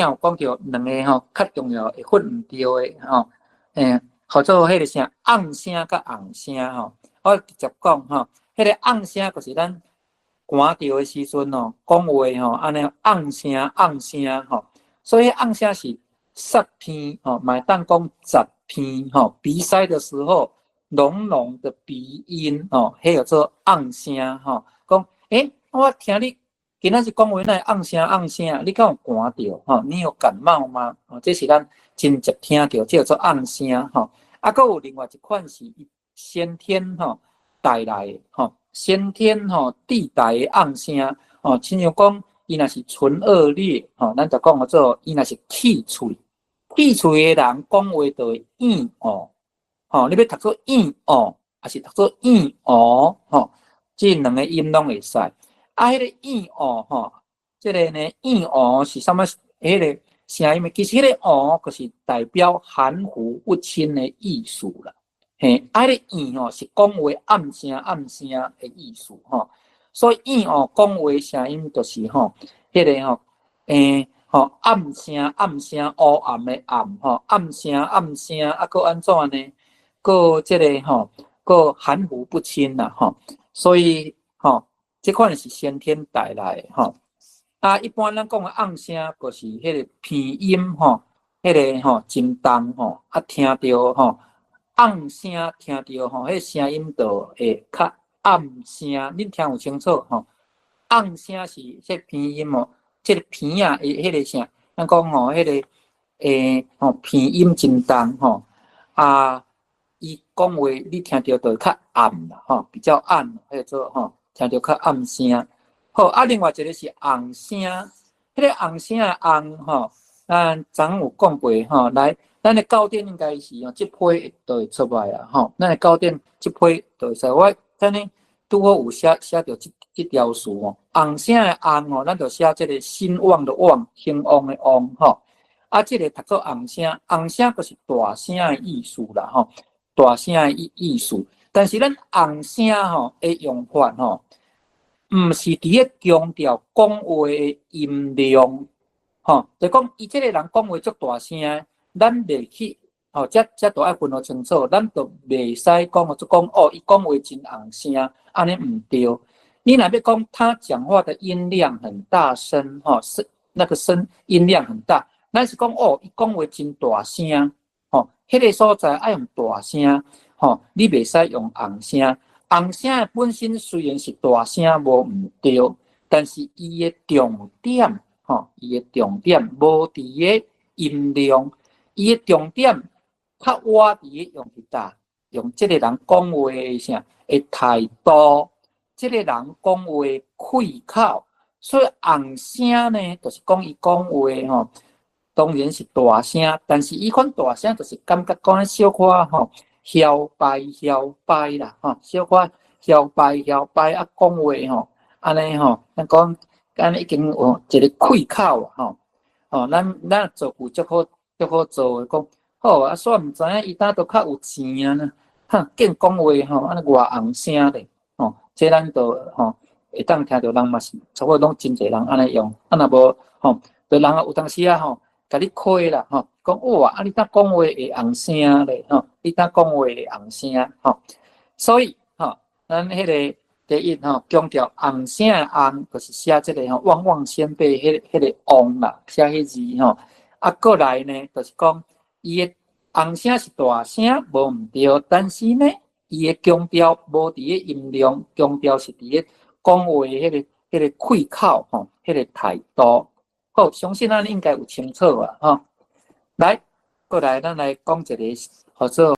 有講著兩个吼較重要會混毋著的吼，號做彼个啥甕聲佮甕聲吼。我直接講吼，彼个甕聲就是咱寒著的時陣吼，講話吼，按呢甕聲甕聲吼，所以甕聲是塞鼻吼，嘛會當講雜鼻吼，鼻塞的時候，濃濃的鼻音吼，彼叫做甕聲吼。講，我聽你今仔日講話，哪會甕聲甕聲？你敢有寒著吼？你有感冒嗎？哦，這是咱真濟聽著，這叫做甕聲吼。啊，閣有另外一款是先天吼帶來的吼，先天吼自帶的甕聲吼，親像講伊若是唇腭裂吼，咱就講叫做伊若是氣喙，氣喙的人講話就會嚶哦，吼，你欲讀做嚶哦，抑是讀做嚶哦，吼，這兩个音攏會使。啊，彼个嚶哦吼，這个呢嚶哦是啥物？彼个聲音？其實彼个哦，就是代表含糊不清的意思啦。嘿，啊，彼个嚶吼是講話暗聲暗聲的意思吼。所以嚶哦講話聲音就是吼，彼个吼，吼暗聲暗聲烏暗的暗吼，暗聲暗聲啊，閣按怎呢？閣這个吼，閣含糊不清啦吼。所以吼，這款是先天帶來的吼。啊，一般咱講的甕聲，就是彼个鼻音吼，彼个吼真重吼，啊聽著吼甕聲聽著吼，彼个聲音就會較暗聲，恁聽有清楚吼？甕聲是彼鼻音哦，這个鼻仔的彼个聲，咱講吼，彼个吼鼻音真重吼，啊，伊講話你聽著就會較暗啦吼，比較暗，彼个做吼。聽著較暗聲。好，啊，另外一个是甕聲，彼个甕聲的甕吼，咱昨昏有講過吼，來，咱的教典應該是吼，這批就會出來啊吼，咱的教典這批就會使，我等呢拄好有寫寫著這這條詞吼，甕聲的甕吼，咱就寫這个興旺的旺，興旺的旺吼，啊，這个讀做甕聲，甕聲就是大聲的意思啦吼，大聲的意意思，但是咱甕聲吼的用法吼，毋是佇咧強調講話的音量，吼，就講伊這个人講話足大聲，咱袂去，吼，這這都愛分予清楚，咱就袂使講做講哦，伊講話真甕聲，按呢毋對。你若欲講他講話的音量很大聲，吼，是那個聲音量很大，咱是講哦，伊講話真大聲，吼，彼个所在愛用大聲，吼，你袂使用甕聲。甕聲本身雖然是大聲無毋對，但是伊的重點，吼，伊的重點無佇个音量，伊的重點較倚佇个用佇佗，用這个人講話的啥的態度，這个人講話氣口，所以甕聲呢，就是講伊講話吼，當然是大聲，但是伊款大聲就是感覺講小可吼，囂擺囂擺啦，吼，小可囂擺囂擺啊，講話吼，按呢吼，咱講按呢已經有一个氣口吼，吼，咱咱造句足好足好做的，講好啊，煞毋知影伊當都較有錢啊呢，哈，見講話吼，按呢偌甕聲咧，吼，這咱都吼會當聽著人嘛是差不多攏真濟人按呢用，啊若無吼，就人有當時啊吼，共你虧啦吼，講哇，啊你當講話會甕聲咧吼，你當講話會甕聲吼，所以吼，咱彼个第一吼強調甕聲的甕，就是寫這个吼旺旺仙貝彼彼个旺啦，寫彼字吼，啊過來呢，就是講伊的甕聲是大聲無毋對，但是呢，伊的強調無佇个音量，強調是佇个講話彼个彼个氣口吼，彼个態度。好，相信咱應該有清楚啊，吼。來，過來，咱來講一个，號做。